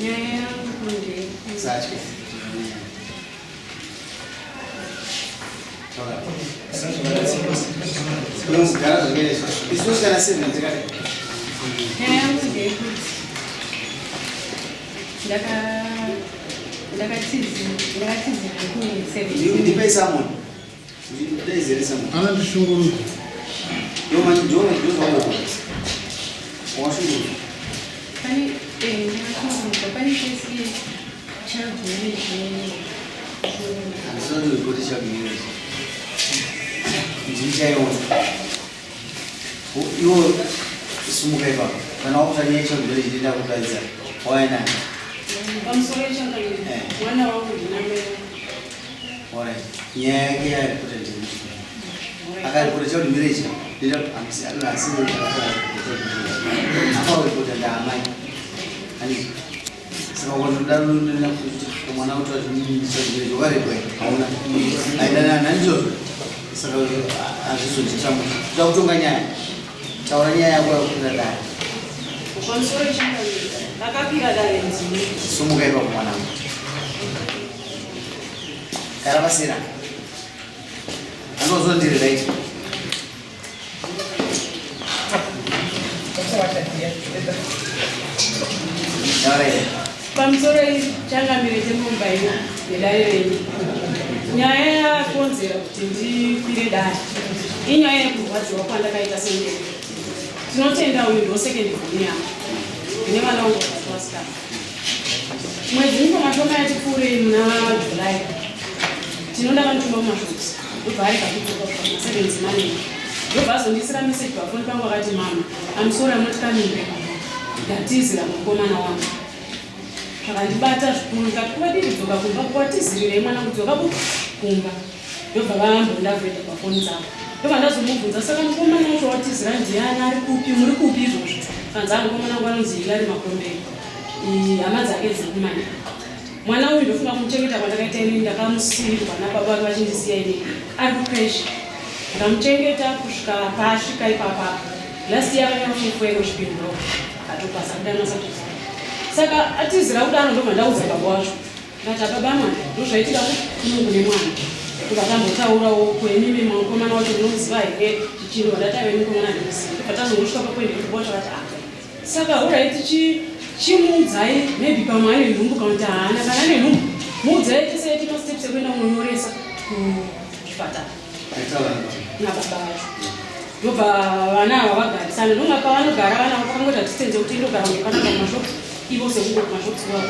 Nyaya yangu ndeyekuti Satya. Gara zvakadai izvo. Kana 7 dzakadai. Nyaya yangu ndeyekuti ndakatizira kune 7 Ndipei summon. Ndipei summon. Anondishungurudza. Washungurudza. Pane ndakashungurudzwa pane kesi yechild marriage. Handisati ripoti child marriage. Ndichaiona. Iwo sumuka ipapo. Kana wakuta nyaya yechild marriage ndenda kudaidza. Wauya nani? Pamusoro yechangamire, mwana wangu ndinamai. Alright. Nyaya yake yaripota ndini. Akaripota child marriage. Ndenda asi akaripota ndaamai. Ani saka ukandodaro ndenda kuti mwana kuti child marriage wakaripwa hauna. Aida nandizvozvo. Saka hazvizonditambudza. Toda kutonga nyaya. Taura nyaya yako yakukwira dare. Pamusoro yechangamire, ndakakwira dare ndini. Sumuka ipapo mwanangu. Gara pasina. Anozondiri right. Taura here. Pamusoro changamire chemumba ino nedare renyu. Nyaya yakonzera kuti ndikwire dare inyaya yekurwadziwa kwandakaita semubereki. Tinotenda uyu ndo second born yangu. Ndine vana vangu vatatu vasikana. Mwedzi mishoma shoma yati pfuurei muna July tinoda vanotuma mumashops ndobva arega kudzoka kusvika kuma 7 dzemanheru ndobva azondiisira message pafoni pangu akati mama I'm sorry I'm not coming back ndatizira mukomana wangu zvakandibata zvikuru ndikati kuvadii kudzoka kumba kuwatizirirei mwana kudzoka kumba ndobva vambondavheta pafoni dzavo ndobva ndazomubvunza saka mukomana wacho watizira ndiani ari kupi muri kupi izvozvo kanzi a mukomana wangu anonzi Hilary Makombeni hama dzake dziri kumanya mwana uyu ndofunga kumuchengeta kwandakaita inini ndakamusiyirwa nababa vake vachindisiya inini ari kucreche ndikamuchengeta kusvika paasvika ipapa last year akanyora form four yekuchipinduro atopasa kudana subject saka atizira kudaro ndobva ndaudza baba wacho ndati ababa mwana ndozvaitika kuno kune mwana ndobva tambotaurawo kwemimi mukomana wacho munomuziva here chichino ndati aive mukomana ndimuziva ndobva tazongosvika papoindi kuti baba wacho vati ah saka alright chimuudzai maybe pamwe ane nhumbu kana kuti haana kana ane nhumbu muudzai tese iti masteps ekuenda kunonyoresa kuchipatara nababa vacho ndobva vana ava vagarisana ndonga pavanogara vana ava pakangoita distance yekuti indogara kunge panapa kumashops ivo sekunge kumashops kwavo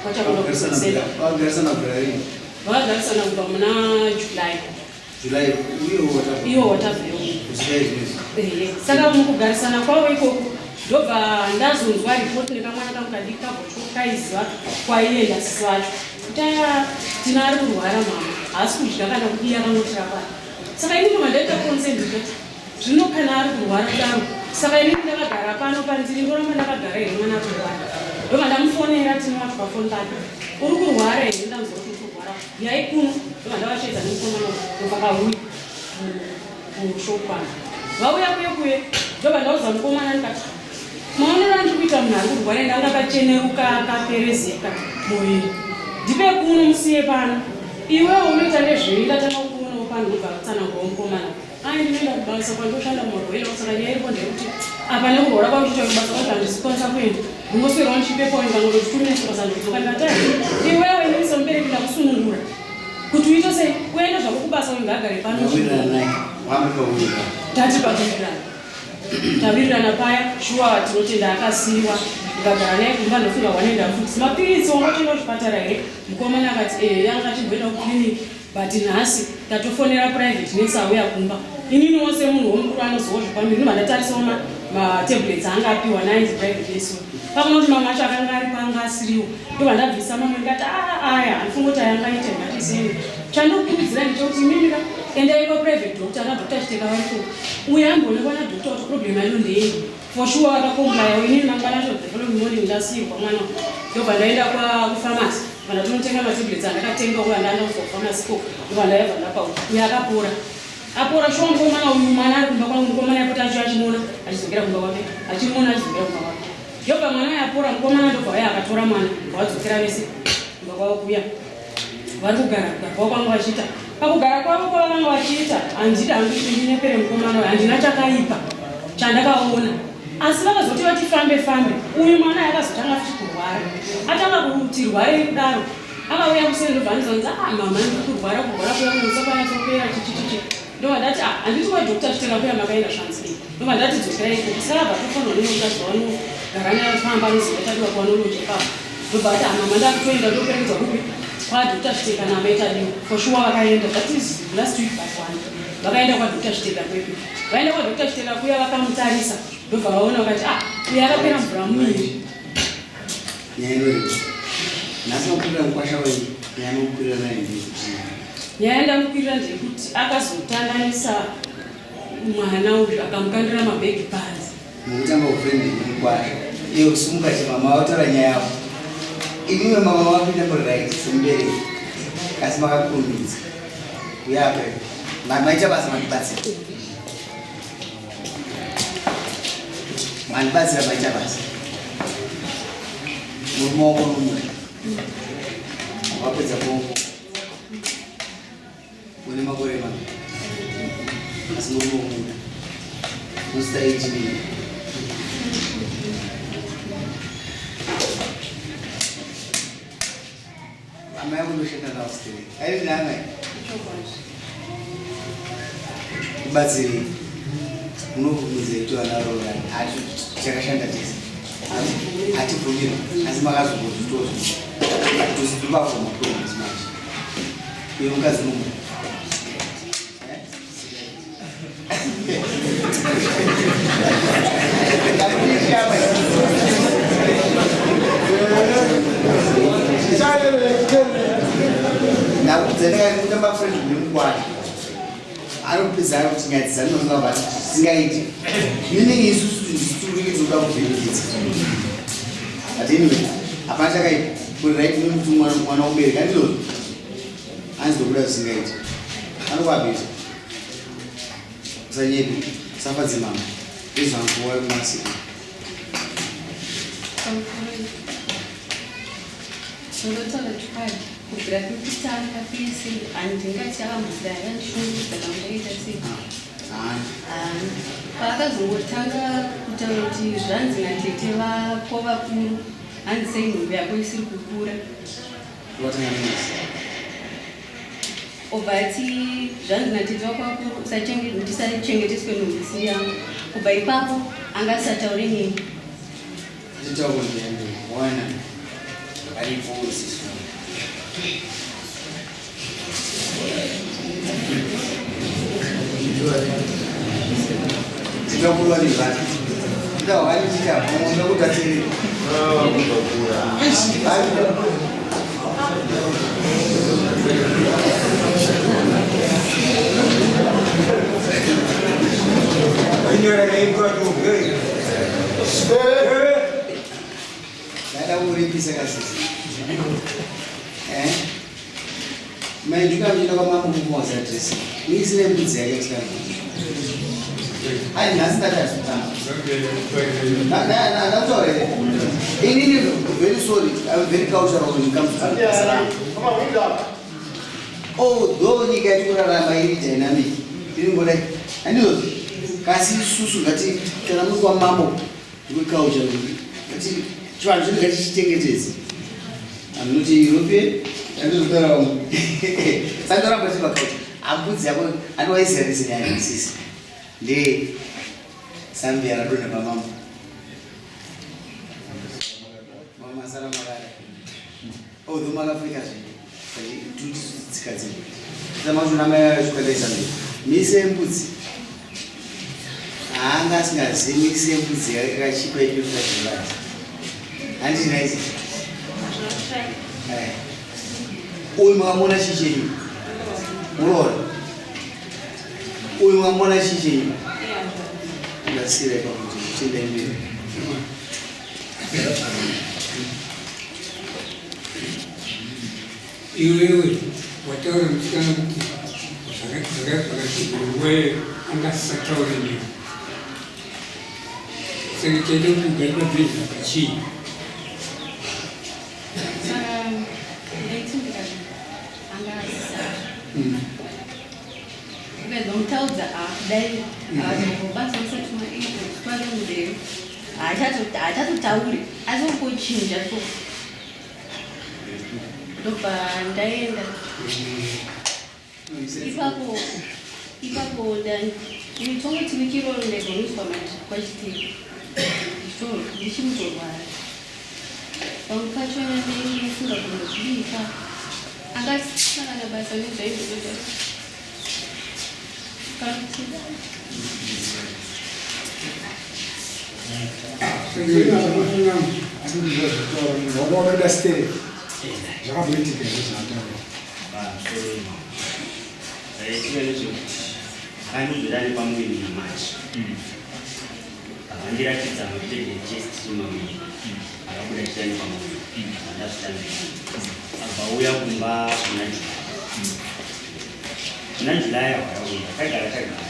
kwachakuda kusenda Vagarisana kubvira rini? Vagarisana kubva muna July. July uye watabva. Iwo watabvewo. Kusvika izvozvi. Ehe. Saka mukugarisana kwavo ikoko ndobva ndazonzwa ripoti nekamwana kangu kadiki kabva kaiziva kwaienda sisi vacho kuti aya tina ari kurwara mama haasi kudya kana kudii akangotirapana saka ini ndobva ndaita consent ndikati zvino kana ari kurwara kudaro saka inini ndakagara pano pandiri ndoramba ndakagara here mwana ari kurwara ndobva ndamufonera tino wacho pafoni pake uri kurwara here ndanzwa kuti uri kurwara uyai kuno ndobva ndavasheedza nemukomana ndobva vauya kushop kwangu vauya kuye kuye ndobva ndaudza mukomana ndikati maonero andiri kuita munhu ari kurwara ende anga akacheneruka akaperezeka muviri ndipe kuno musiye pano iwewe unoita nezvei ndatanga kukuonawo pano ndobva atsanangurawo mukomana Ai ndinoenda kubasa kwandoshanda mumabhoila saka nyaya iripo ndeyekuti apa nekurwara kwangu kuita kubasa kwacho handisi kukwanisa kuenda ndingoswerawo ndichipepawo ndikangotochitumira basa ndodzoka ndikati ai iwewe inini semubereki ndakusunungura kuti uite sei uende zvako kubasa uyu ngaagare pano Wawirirana naye. Wambe pawirirana. tati pakuwirirana tawirirana paya shuwa tinotenda akasiiwa ndikagara naye kumba ndofunga wanoenda futi mapiritsi wangotoenda kuchipatara here mukomana akati ee yanga achimboenda kuclinic But nhasi tatofonera private nurse auya kumba. Inini wo semunhu womukuru anoziwa zvepamuviri ndobva ndatarisawo matablets anga apiwa nainzi private nurse uyu. Pakuona kuti mamwe acho akanga aripo anga asiriwo ndobva ndabvisa mamwe ndikati aa aya handifungi kuti aya angaita ngatiseni. Chandikukurudzira ndechekuti imimi ka endai kwaprivate doctor ana doctor Chiteka variko. Uyu amboonekwa nadoctor kuti problem yacho ndeyei. For sure vakakomplayawo inini mangwana acho the following morning ndasiirwa mwana ndobva ndaenda kupharmacy ndobva ndatonotenga matablets andakatenga uyo andanda kubva kupharmacy ko ndobva ndayabva ndapa uyo akapora. Apora shuwa mukomana uyu, mwana ari kumba kwangu, mukomana yapota acho achimuona achidzokera kumba kwake, achimuona achidzokera kumba kwake. Ndobva mwana yapora, mukomana ndobva uya akatora mwana, vadzokera vese kumba kwavo kuya. Vari kugara kugara kwavo kwanga vachiita. Pakugara kwavo kwavanga vachiita, handidi hangu kuti ndinyepere mukomana uyu, handina chakaipa chandakaona. Asi vakazoti vati fambe fambe, uyu mwana akazotanga futi kurwara. Atanga kuti rwarei kudaro, akauya kuseni ndobva andizonzi, ah mama ndiri kurwara, kurwara kuya kunonzi kwanyatsopera chichichichi. Ndobva ndati ah handiti kwa doctor Chiteka kuya makaenda zvanzi. Ndobva ndati dzokerai ikoko. Saka abva tofanirwa nemukadzi wavanogara naye pamba anoziva Tadiwa kwavanoroja ipapo. Ndobva ati ah mama ndakutoenda ndoperekedzwa kupi kwa doctor Chiteka naamai Tadiwa. For sure vakaenda that is last week but one. Vakaenda kwa doctor Chiteka kwedu. Vaenda kwa doctor Chiteka kuya vakamutarisa ndobva vaona vakati ah uyu akapera mvura muviri. Nyaya inoreva. Nhasi makwirira mukwasha wenyu, nyaya makukwirira nayo ndeyekuti. Nyaya yandamukwirira ndeyekuti akazotandanisa mwana uyu akamukandira mabhegi panze. Mukutanga ufriend nemukwasha. Iyo kusumuka chi mama vatora nyaya yavo. Imimi mama vapinda muri right semubereki. Asi makakurumidza. Uya apa. Maita basa mandibatsira. Mandibatsira maita basa. Murume wako unomuda. Wapedza kuongo. Une makore mangani? Asi murume unomuda. Muzita age Amai vangu ndoshanda navo stereki. Airi naamai? Kubatsirei. Munobvumidza kuti vana varoorane. Hati chakashanda tese. Hatibvumirwi asi makazongozvitozvo. Tozvibvuma problems manje. Uye mukadzi mumwe. Anopedza ari kuti nyaya dzanonga vati zvisingaiti meaning isusu tiri kuda kuvhiringidza but anyway hapana chakaipa kuri right nekuti mwana ubereka ndizvozvo hanzi ndokuda zvisingaiti anokuabhiza usanyepi usafadze mama izvangu waikumasiku Ndinotaura chokwadi kubvira pekutanga pese handingati akambobvira akandishungurudza kana kuti akaita sei. Haana. Paakazongotanga kutaura kuti zvanzi natete vako vakuru hanzi sei nhumbu yako isiri kukura. Obva ati zvanzi natete wako vakuru ndisachengeteswe nhumbu isiri yangu. Kubva ipapo anga asataure neni. Tete wako ndiani? Wana aripo sisi. Tete wako vari vati. Nda wali tita mwe kutatiri. Ndaida kuripisa kasisi. Eh? Mai ndika mjina kwa mambo kumoza address. Niisire mbudzi yake msikana. Ai nhasi ndakazotanga. Ndataura here? Inini very sorry, I'm very cultural when it comes to Although nyika yatikurarama iri dynamic, iri ngodai. Handizvo? Kasi isusu ngati kana muri kwa mambo ndikwe culture ngati chivanhu chedu ngatichichengetedze. I'm not a European, andizvotaura vamwe. Sandoramba tiri paculture. Ambudzi yako anowaiziva nyaya sisi. Ndee Zambia radonha pamambo. Mama sara makada. Although makafika zvenyu. Tsika dzedu. Tamacho namai vacho Zambia. Mise mbudzi. Haanga asingazivi mise mbudzi yakachipa ichioita zvivazi. Handiti naisi. Eh. Uyu makamuona chii chenyu? Muroora. Uyu makamuona chii chenyu? Ndasira ipapo kuti chiendai mberi. Iwewe wataura musikana kuti Zvakaitika nguva iyoyo anga asisataure newe. Saka chaita kuti ugare pabhedhi apa chii? Saka ndaiti ndikati anga asisati. Ukaedza mutaudza haakudai, akazongobata usati maitwari mberi. Haachatotauri, asi kungochinja so. Ndobva ndaenda. Ipapo ipapo nditongoti wiki iroro ndaigonoiswa manje kwachitiri ndichimutorwara pamwe pachona ndisingagone kubika akasina kana basa nezvaizvozvo Wakabuda sterek zvakamboitika izvo zvaataura. Zvaitika ndezvekuti akandibvira nepamuviri namachi akandiratidza mapedhe chest maviri akabuda chitani pamuviri andazvitambira abva uya kumba kuna July kuna July ahwaya kumba tagara tagara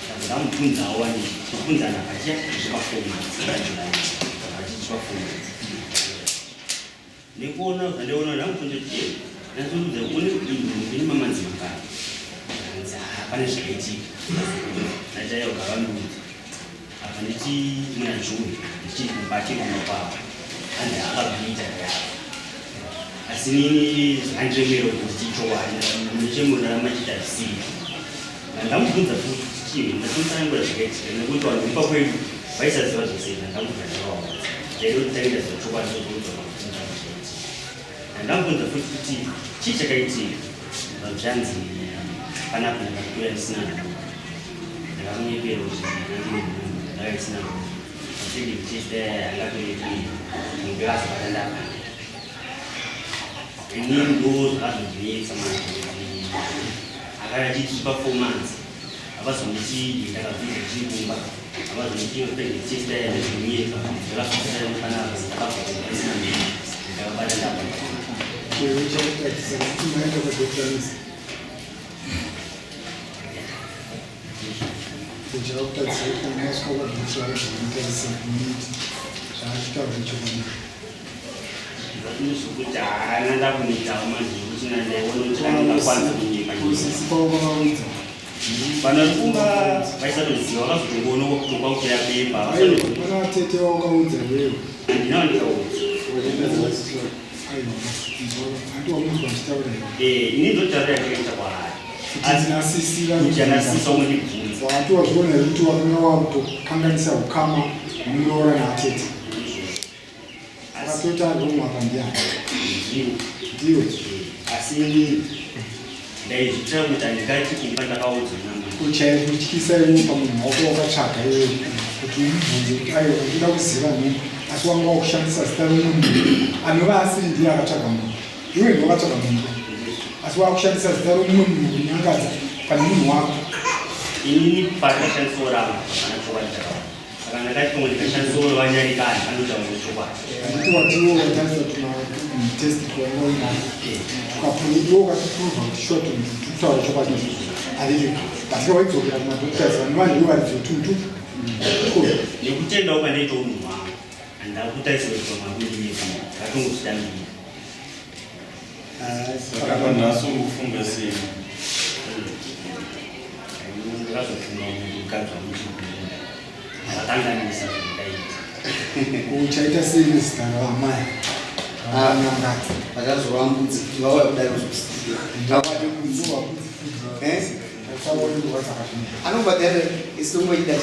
ndabva ndamubvunzawo wani tobvunzana pachiya kusvika 4 months kuna July vachisvika 4 months. Nekuona zvandaona ndamubvunza kuti ndazorudza une ine mamanzi mangani. Hanzi haa pane zvakaitika ndachaiwa vandiudza apa ndichi muna June ndichiri kumba achiri kumba kwavo. Hanzi akabvita yavo asi nini zvakandiremera kuti chichokwadi nechemurarama chiita zvisiri. Ndamubvunza futi chii ndatomutsanangura zvakaitika nekuti vanhu kumba kwedu vaisaziva zvese. Ndamubvunza ndavaudza ndaida kuti tange ndaziva chokwadi zvozoudza vanhu zvakaitika. Ndamubvunza futi kuti chii chakaitika. Zvanzi panapa ndakakuya ndisina nhumbu, ndakamunyepera kuti ndandine nhumbu, ndakanga ndisina nhumbu. Pregnant test angatoreti nhumbu yakazobata ndapa ini. Ndo zvakazondinetsa manje kuti akaya achitipa 4 months avazonditi ndakabvunza chiri kumba avazonditi pregnant test ndezvinyepa ndakazobata panapa ndakabva kumba ndisina nhumbu, ndakabata ndapa. Chakutatisa kuti maenda kwaDr Misa chakakutadzisa kuti kana masvika kwaDr aizvinotarisa kuniti zvaachitaura chokwadi. Zvokuti haana ndakunetawo manje zvekuti ndaiona kuti andingakwanisa kunyepa. Kusisi kwavo vakaudza? Vanhu vari kumba vaisatoziva, vakazotongoona kwakutokwakutoya bepa. Aiwa, pana tete waukaudza iwewe? Handina wandikaudza. Aiwa, handi wamunzwa achitaura here? Ini ndotaura yandakaita kwaari. Kuti ndinasisira. Kuti anasisa umundibvunza. Wati wazviona here kuti wakanga wakutokanganisa ukama hwemuroora naatete? Akatoti ari wrong apa ndiani? Ndiwo. Ndiwe? Asi ndaizvitira kuti handingati kumba ndakaudzwa namai. Kuchai kutyisa iwe pamunhu wako wakatsvaga iwewe kuti umubvunze kuti aiwa ndinoda kuziva nhumbu, asi wanga wakushandisa zita romumwe munhu anova asiri ndiye akatsvaga munhu. Iwe ndiwe wakatsvaga munhu, asi wakushandisa zita romumwe munhu kunyangadza pane munhu wako. Inini pandakashandisawo rangu hapana chokwadi chakawanda, saka ndakati pamwe ndikashandisawo vanyarikani anotaura chokwadi. Handiti watiwo watarisa tumatest twanga uinako tukapuiwo ukatiprova kuti sure tukutaura chokwadi ariri, but waidzokera kumadoctors vanova ndivo varidzi vetuntu. Nekutendawo kwandaitawo munhu wangu handida kutarisira kuti pamwe akundinyepa, ndakatongozvitambira. Saka panhasi uri kufunga sei? Ndakazofunga kuti mukadzi wangu chikuenda akakanganisa zvandakaita. Uchaita sei nezita raamai anyangadza? Vachazorova mbudzi kuti vauya kudai vakwate mbudzi. Eh? Anobhadhara isitongoida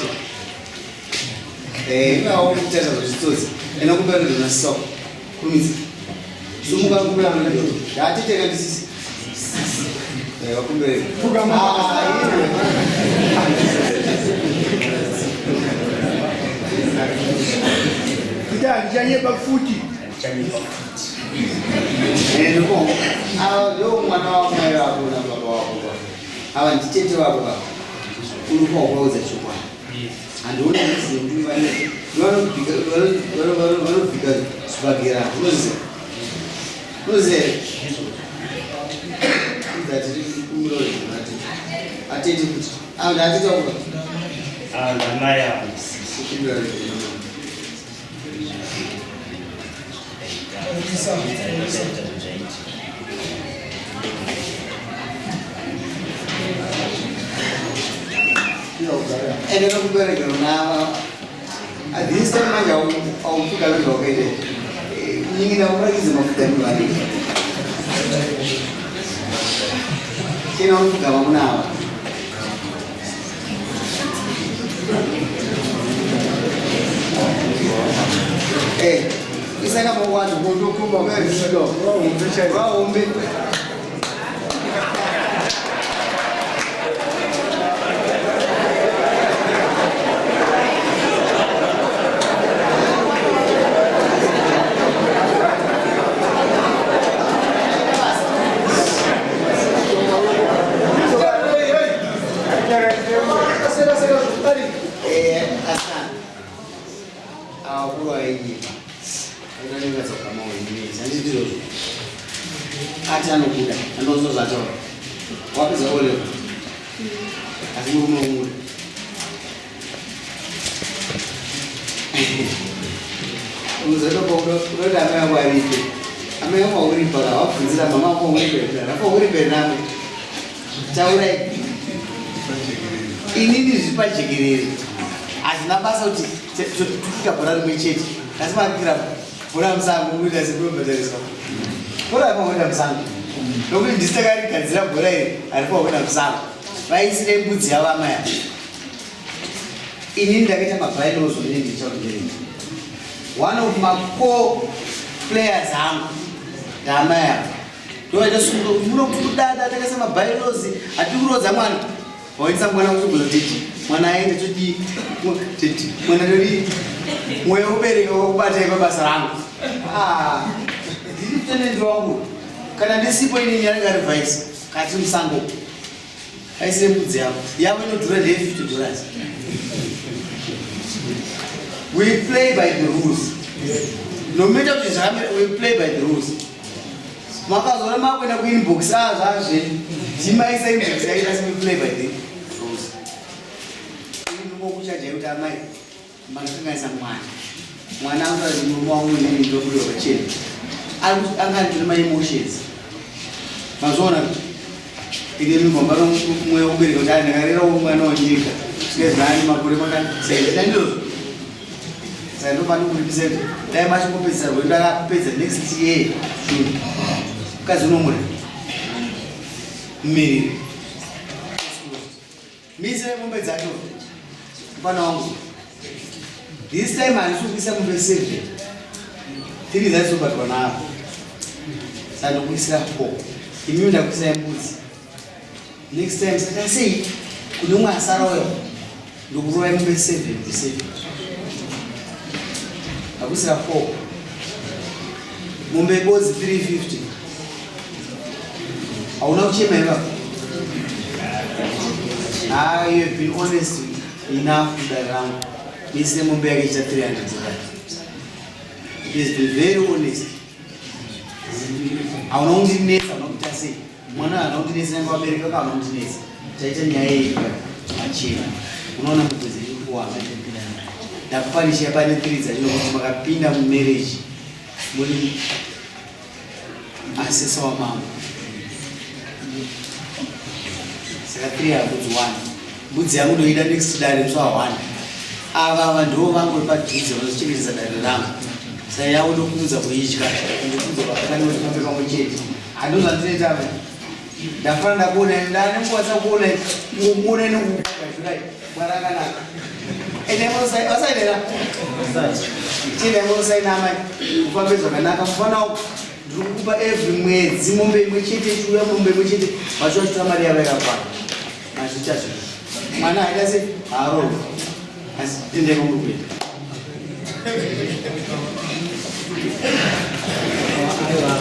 che ikawo kutarisa zvechitsotsi ena kumbera ndonasisa kurumidza sumuka kumbera ndatiteka ndisisi vakumbere. Pfugama. Kuti handichanyeba futi. Handichanyepa futi. Ava ndo mwana wamai vako nababa wako ava nditete vako baba unofanwa kuvaudza chokwadi. Handioni muzi vanobvika zvibhagera unoziva unoziva here? Udza tiri kumbira kuti Atete kuti. Ah, ndatete kuda. Ah, ndamai ava. Ende nokubereka nava. At this time manje aufuka vezvawakaita. Kunyingina urakidze mafuta emuvani. Chena unofuka vamunava. Eh, isaka makwati kundokumba vahombe. Eh, asana. Awakuru ainyipa. Andizvozvo. Ati anokuda, andozvo zvataura. Wapedza olevo. Asi murume umuda. Unozotopa unoda amai ako aripe. Amai ako auripa ka wabvunzira mama ako uripe. Rafa uripe name. Taurai. Inini zviri pajekerere. Hazvina basa kuti tofika bhora rimwe chete. Asi makira bhora musango kuita sekunobhadhariswa. Bhora haripa kuenda musango. Nokuti ndisi takarigadzira bhora iri haripa kuenda musango. Vaisire mbudzi yavo amai ava. Inini ndakaita mabylaws inini ndichakubereka. One of my core players angu ndaamai ava. Ndovaita sungo munokudada takaisa mabylaws hatikurodza mwana. Waisa mwana kuchibvunza titi mwana aende todii titi mwana todii mweya ubereka wakubatai pabasa rangu. Ah, ndiri tenant wangu kana ndisipo inini anenge ari vice kati musango aisire mbudzi yavo yavo inodhura ndeye 50 dollars. We play by the rules. No matter kuti zvakamira we play by the rules. Makazoona makuenda kuinbox ah zvazvenyu. Ndimaisa inbox yaita se we play by the rules. Ndingokuchajai kuti amai makakanganisa mwana. Mwana anga ari murume wangu inini ndobuda pachena. Anga andiri ma emotions. Mazviona ine mimba mweya wekubereka kuti ai ndakarerawo mwana wanyika. Svika zvani makore makani. Saka ndizvozvo. Saka ndopano kuripisa kuti dai machingopedzisa rwendo ndakapedza next year June. Mukadzi unomura. Mmiriri. Mise mombe dzacho. Mfana wangu. This time handisi kuisa mombe 7. 3 dzaizobatwa navo. Saka ndokuisira 4. Imimi ndakuisira mbudzi. Next time saka sei kune umwe asara uyo ndokurova mombe 7 7. Ndakuisira 4. Mombe bodzi 350. Hauna kuchema here baba? Ah, you have been honest enough kudare rangu. Mise mombe yake ichita 300 dollars. He has been very honest. Hauna kundinetsa, hauna kuita sei. Mwana haana kundinetsa, nyange vabereki vake havana kundinetsa. Taita nyaya iyi pachena. Unoona mombe dziri kuwanda. Ndakupanisha pane 3 dzacho nokuti makapinda mumarriage muri asesa wamambo. Saka 3 hakudzi 1. Mbudzi yangu ndoida next dare musi wa 1. Ava ava ndivo vangu vepadhuze vanozochengetedza dare rangu. Saka yavo ndokumudza kuidya. Ndokumudza vakange tifambe pamwe chete. Handizvo zvandinoita apa. Ndafana ndakuona ndane nguva dzakuona ngokuona nokukugashura Mwari akanaka. Ende vasainera. Chienda munosaina amai. Mufambe zvakanaka. Mufana ndiri kukupa every mwedzi mombe imwe chete ichiuya mombe imwe chete vachiva chitora mari yavo yakakwana. Mazviita zvinhu. Mwana haita se haarovi. Asi tendai kwamuri kuenda. Aiwa.